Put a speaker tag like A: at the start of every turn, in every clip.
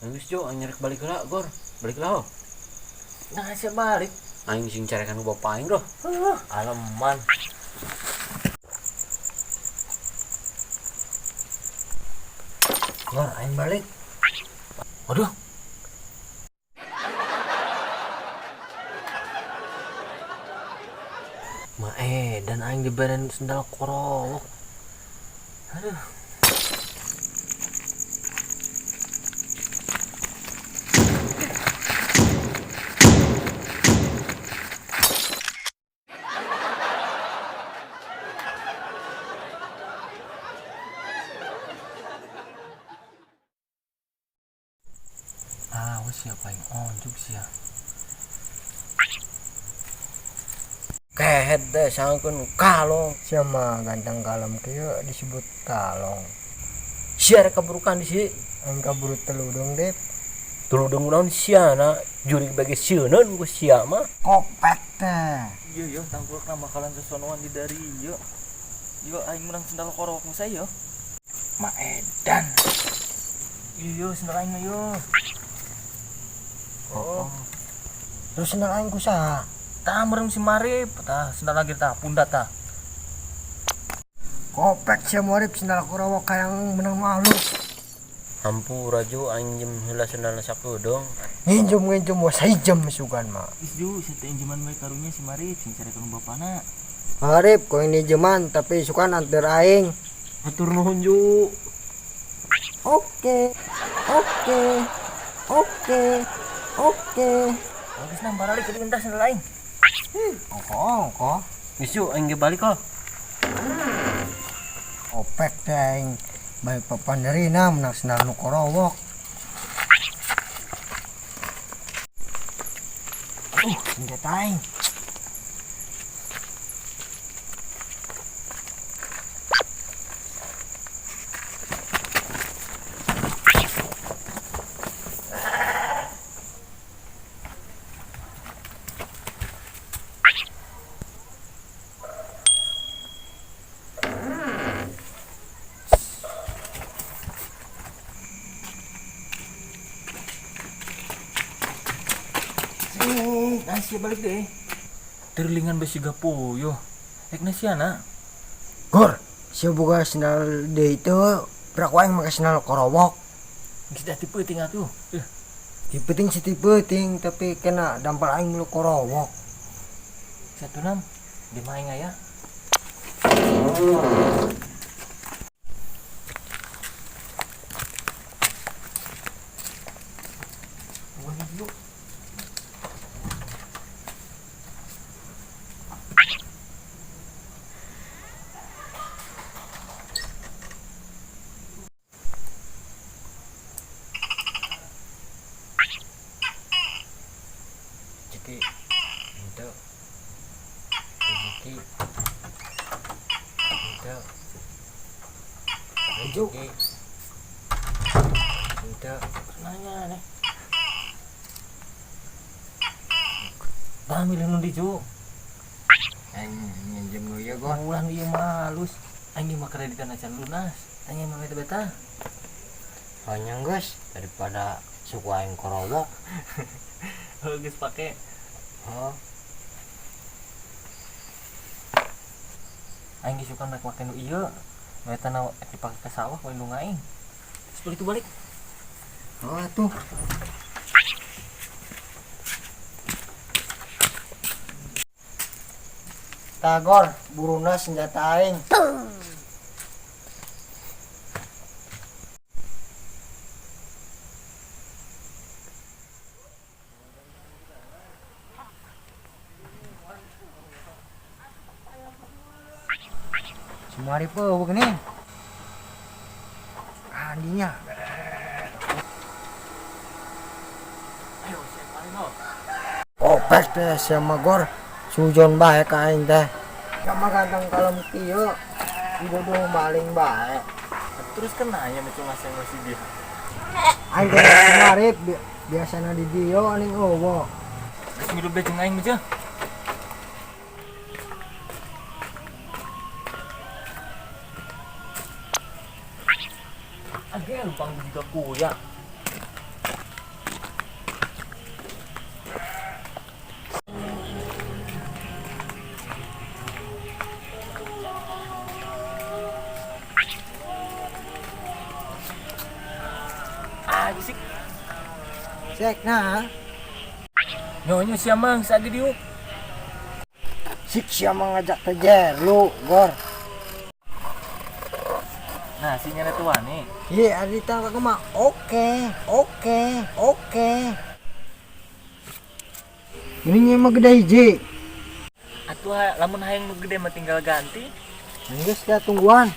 A: Geus Jo, aing rek balik heula, Gor. Balik heula. Ho.
B: Nah, sia balik.
A: Aing sing carekan ku bapa aing, Roh.
B: Aleman.
C: Gor, aing balik.
B: Waduh. Ma dan aing diberen sendal korowok. Aduh. Awas siapa yang onjuk sih ya.
A: Kehed deh sangkeun kalong.
C: Sia mah ganteng kalem kieu disebut kalong.
A: Sia rek kaburukan di sini.
C: Aing kaburu teludung dip.
A: Tuludung naon sia na jurig bage sieuneun ku sia mah.
C: Kopek teh.
B: Iya yo, tangkulak na bakalan sesonoan di dari yo. Yo aing menang sendal korowok nu saya yo. Ma edan. Iya yo sendal aing mah yo. Oh.
C: Terus sendal aing ku saha?
B: Tah merem si Marip, tah sendal lagi tah punda tah.
C: Kopek sia Marip sendal korowok hayang menang makhluk.
A: Hampura Jo, aing jem heula sendalna sakedeung.
C: Nginjem-nginjem wah saijam sugan mah.
B: Is ju, sia teh injeman bae karunya si Marip sing carekan bapana.
C: Marip kau ini jeman tapi sukan anter aing.
A: Hatur nuhun Jo.
C: Oke. Oke. Oke. Oke.
B: Bagus nang baralik ke entas sendal aing.
C: Ongko ongko.
A: Geus Jo, aing ge balik oh.
C: Opek teh aing bae papanderina menang sendal nu korowok. Senjata aing.
B: Nah, sia balik deh. Terlingan besi gapuyo. Ek na sia na.
C: Gor, sia boga sendal deui teu, prak aing make sendal korowok.
B: Geus dah tipe ting atuh.
C: Ti penting si ti peuting tapi kena dampal aing milu korowok.
B: Satu nam di main aya.
C: Rezeki henteu. Rezeki henteu. Rezeki henteu.
B: Nanya nih. Dah milih nu di ju.
C: Aing nginjem nu ieu gor.
B: Ulah nu ieu mah halus. Aing mah kreditan acan lunas. Aing mah beta beta.
C: Hanya geus daripada suku aing korowok.
B: Heuh geus pake.
C: Oh,
B: Aing geus suka make make nu ieu. Nu eta na dipake ke sawah we nu aing. Terus balik tuh balik.
C: Oh atuh. Tagor, buruna senjata aing. Semua ripe begini. Andinya.
B: Ayo siapa paling ho.
C: Opek teh sama gor sujon bae ka aing teh. Sama ganteng kalem kieu. Dibodoh maling bae.
B: Terus kenanya macam masih masih dia.
C: Aing teh kemarin biasana di dieu aning eueuh.
B: Geus ngilup deh jeung aing mah. Age lumpang juga kuya.
C: Sek nah.
B: Nyonya sia mang sagi diuk.
C: Sik sia mah ngajak teh lu, Gor.
B: Nah, si nyana tuh wani.
C: Iya, ari tangga mah oke, oke, oke. Ini mah gede hiji.
B: Atuh lamun hayang nu gede mah tinggal ganti.
C: Geus dah tungguan.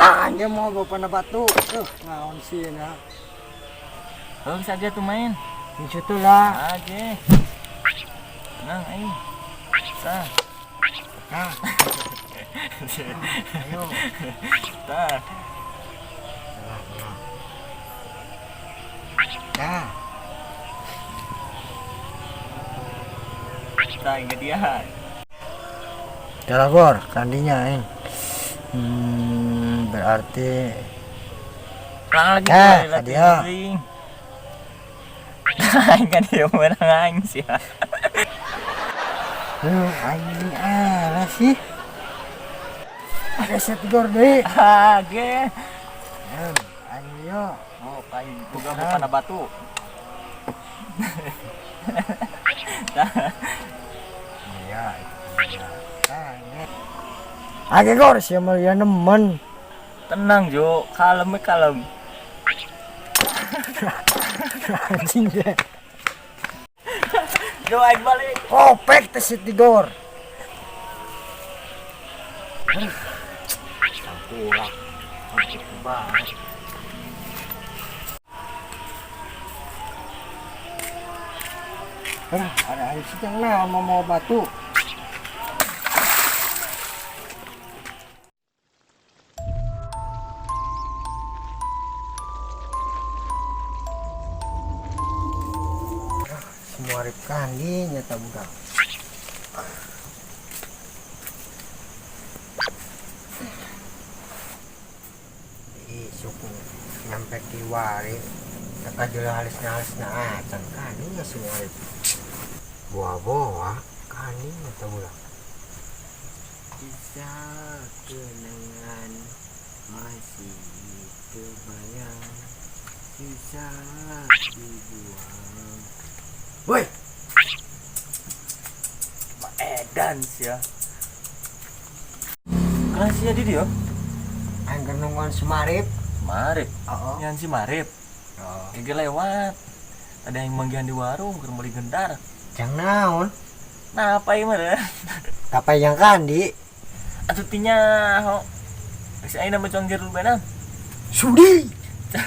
C: Ah, dia mau bawa panah batu. Naon sih nah.
B: Heuh saja tuh main.
C: Di situ lah.
B: Aja. Tenang aing. Sah.
C: Nah. Ayo.
B: Tah.
C: Nah.
B: Tah ingat dia.
C: Dah Gor, kandinya aing. Berarti
B: Perang lagi
C: Eh,
B: tuh,
C: dia.
B: Aing kan dia menang aing sih.
C: Aing ah sih. Ada set gor deui.
B: Age.
C: Aing yo.
B: Oh, aing boga panah batu.
C: Iya, itu. Age gor sia mah ya nemen.
B: Tenang, Jo. Kalem kalem.
C: Anjing deh.
B: Jo aing balik.
C: Kopek teh si Tigor. Tangkulak. Anjing banget. Ada hari sih yang nama mau batu. Semua rip kandi nyata budak. Isuk nyampe kiwari teka jelas halis-halis na acan kandi nya semua rip. Buah-buah kandi nyata budak. Bisa kenangan masih terbayang, susah dibuang. Woi,
B: Edan sih ya. Kelas ya di dia.
C: Aing keur nungguan si Marip.
B: Marip.
C: Heeh.
B: Nyan si Marip.
C: Oh.
B: Kege lewat. Ada yang manggihan di warung keur meuli gendar.
C: Jang naon?
B: Nah, apa ieu mah deh?
C: Apa yang kandi?
B: Atuh tinya ho. Geus aing mah congger lu benan.
C: Sudi.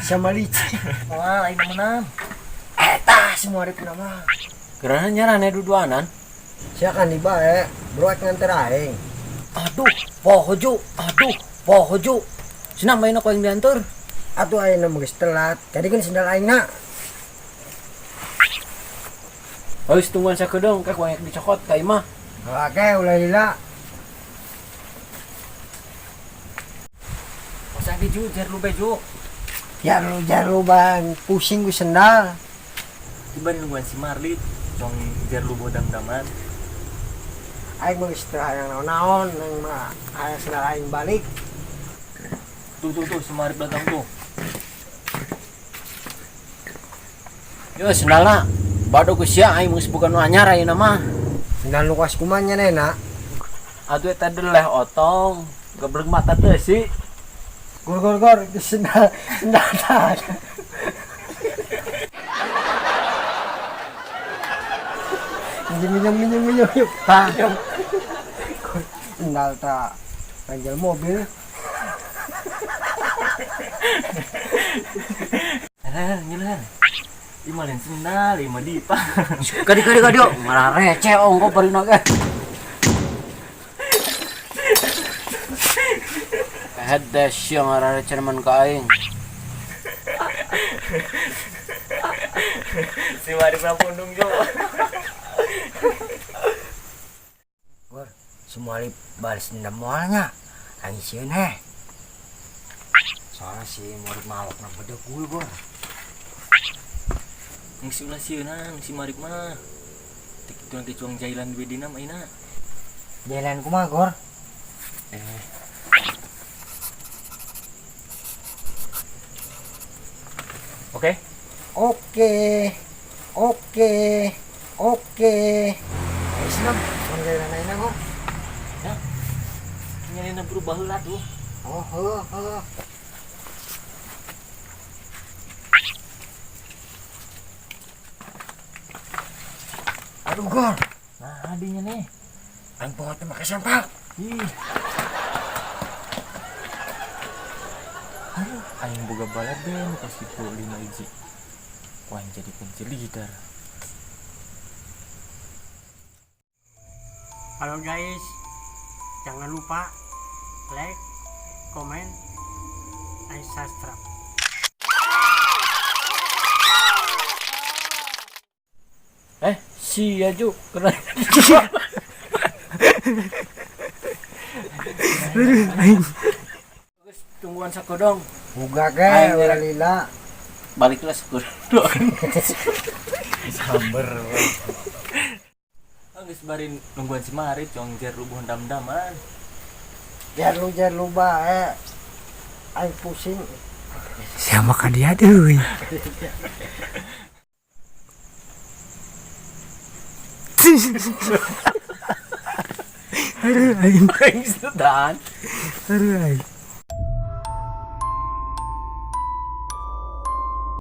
C: Sama licik.
B: Wah, aing menang.
C: Eta si Marip nama.
A: Karena nyarane duduanan.
C: Sia kandi bae, bro ek nganter aing.
A: Aduh, poho ju. Aduh, poho ju. Senang main aku yang diantar.
C: Atuh aing mah geus telat. Jadi kan sendal aing na.
A: Harus tungguan sakedeung kak banyak dicokot ka imah.
C: Oke, ulah lila.
B: Usah di ju, jar lu bejo.
C: Ya lu jar lu bang, pusing gue sendal.
B: Tiba nungguan si Marlit, cong jar lu bodang daman.
C: Aing mah geus teu hayang naon-naon, aing mah hayang sendal aing balik.
B: Tuh tuh tuh si Marlit datang tuh.
A: Yo sendalna bado ku sia aing geus bukan nu anyar ayeuna mah.
C: Sendal nu kawas kumaha nya nena?
A: Atuh eta deleh otong, geblek mata teh sih.
C: Gor gor gor itu sendal sendal tak. Minjem minjem minjem minjem yuk. Minjem. Sendal tak panjal mobil.
B: Nyeler. Ima lain sendal, ima dipa.
A: Kadi kadi kadi malah receh ongko barina ge. Hade sia ngareceh man ka aing.
B: Si Marip na pundung jo.
C: Gor, semua li balas dendam moalnya. Aing sieun heh. Soalnya si murid malok na bedeg gue, Gor.
B: Geus ulah sieunan si Marip mah. Tik itu nanti cuang jailan duwe dina mah ayeuna.
C: Jailan kumaha, Gor?
B: Oke?
C: Oke. Geus nam, mun gaya na gor.
B: Nyalina berubah heula tuh.
C: Oh, heuh, heuh. Aduh, Gor.
B: Nah, adinya nih.
C: Aing poho teh make sempak.
B: Ih. Aduh, aing boga balad deh nu kos kitu 5 hiji. Ku aing jadi kunci leader.
D: Halo guys, jangan lupa like, comment, and subscribe.
A: Eh, sia ju kena. Geus tungguan sakodong.
C: Buga ge
A: Aing
C: ulah
A: rek.
C: lila.
A: Baliklah sakodong.
B: Samber. Geus bari nungguan si Marit jong jer rubuh dam-daman.
C: Jarlu-jarlu bae. Aing pusing.
D: Siapa ka dia deui? Aduh, aing.
A: Aing sedan.
D: Aduh, aing.